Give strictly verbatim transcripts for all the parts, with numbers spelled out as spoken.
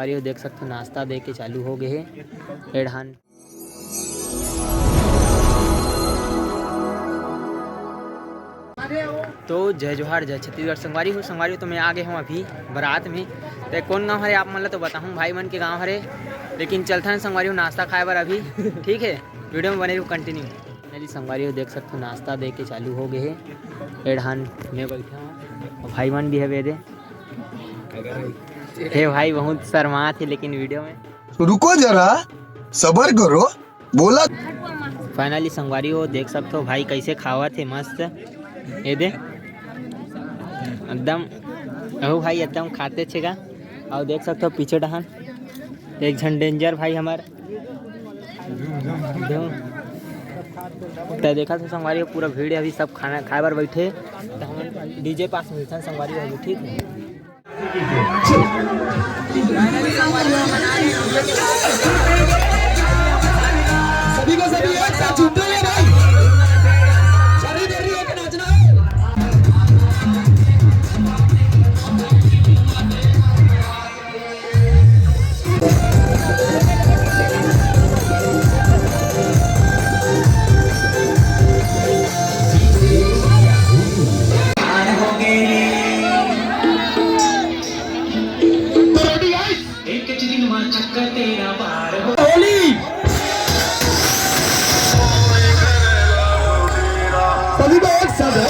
अरे, देख सकथो, नाश्ता दे के चालू हो गए हे। एडहान। तो जय जोहार, जय छत्तीसगढ़ संगवारी हो। संगवारी हो, तो मैं आ गए हूँ अभी बारात में। तो कौन गाँव हरे, आप मन ला तो बताहूँ, भाई मन के गाँव हरे, लेकिन चलथन संगवारी हो नाश्ता खाए बर अभी। ठीक है, वीडियो में बने रहो, कंटिन्यू। फाइनली संगवारी हो, देख सकथो, नाश्ता दे के चालू हो गए हे। एडहान में बैठे हूँ, भाई मन भी हवे दे। हे भाई, बहुत शर्मात हे लेकिन वीडियो में। रुको जरा, सबर करो, बोला। फाइनली संगवारी हो, देख सकथो भाई कैसे खावत हे, मस्त। ये दे, एकदम, अहो भाई, एकदम खाते छेगा। और देख सकथो पीछे डहान एक झन डेंजर भाई हमार। त देखत हो संगवारी हो, पूरा भीड़ हे, अभी सब खाना खाए बर बैठे, त हमन डीजे पास मिलथन संगवारी हो, ठीक है। सभी को सभी एक साथ झूमते हुए भाई, झर्री झर्री होके नाचना है। होली। सभी को एक साथ है।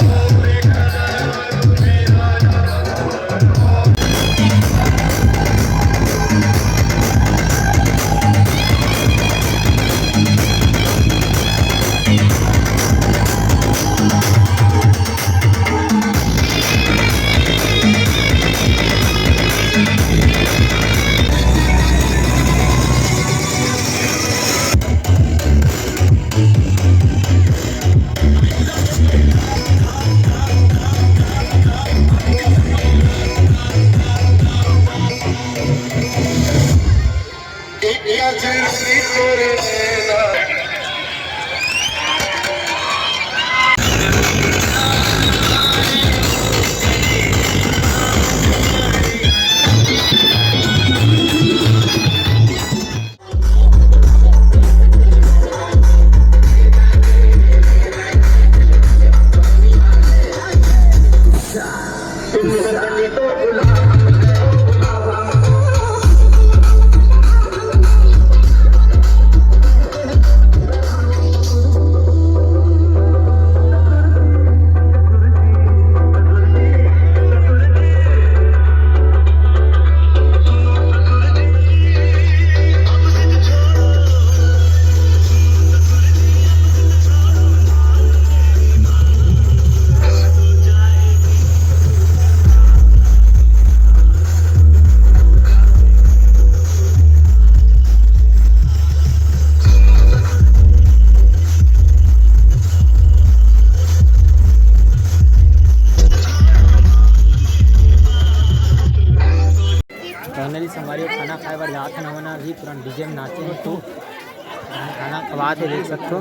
फाइनली संगवारी हो, खाना खाए बर जात हन हमन अभी, तुरंत डीजे में नाचे हैं तो खाना खवात हे, देख सकथो।